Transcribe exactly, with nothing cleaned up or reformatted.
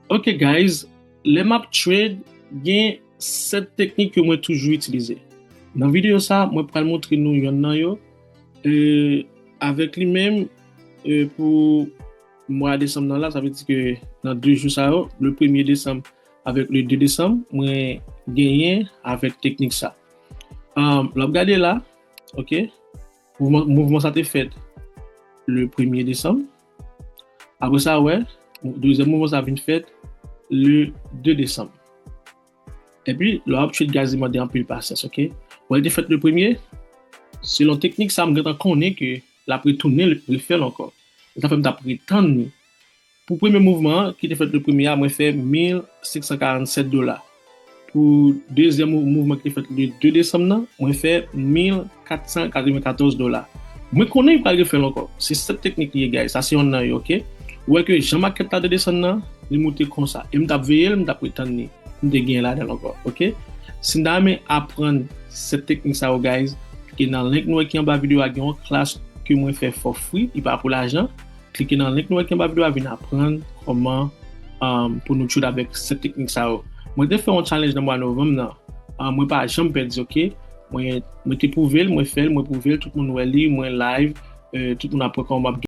Ok guys, lè m ap trade, gen sèt teknik ke mwen toujou itilize. Nan videyo sa, mwen pral montre nou yonn nan yo. E, avèk li menm, e, pou mwa desanm nan la, sa vle di ke nan de jou sa yo, le premye desanm avèk le de desanm, mwen genyen avèk teknik sa. Um, lè w ap gade la, ok, mouvman, mouvman sa te fèt le premye desanm. Apre sa, wè, dezyèm mouvman sa vin fèt le de desanm. Epi, lè w ap trade guys, li mande anpil pasyans, ok? Wè, li te fèt le premye, selon teknik sa, m gentan konnen ke l ap retounen refè l ankò. E sa fè m t ap retann li. Pou premye mouvman an, ki te fèt le premye a, mwen fè mil senk san karannsèt dola. Pou dezyèm mou- mouvman ki te fèt le de desanm nan, mwen fè mil kat san katrevenkatòz dola. Mwen konnen li pral refè l ankò. Se sèt teknik li ye, guys. Sa se yonn nan yo, ok? Ou wè ke jan makèt la te desann nan, li moute konsa. E m t ap veye l, m t ap retann li. M te genyen ladan l ankò, ok? Si n ta renmen aprann sèt teknik sa yo, guys, klike nan link nou wè ki anba videyo a, gen yon klas ke mwen fè for free, li pa pou lajan. Klike nan link nou wè ki anba videyo a, vin aprann kòman, um, pou nou trade avèk sèt teknik sa yo. Mwen te fè yon challenge nan mwa novanm nan. Um, mwen pa janm pèdi, ok? Mwen, mwen te pwouve l, mwen fè l, mwen pwouve l, tout moun wè li, mwen live, euh, tout moun ap wè kòman m ap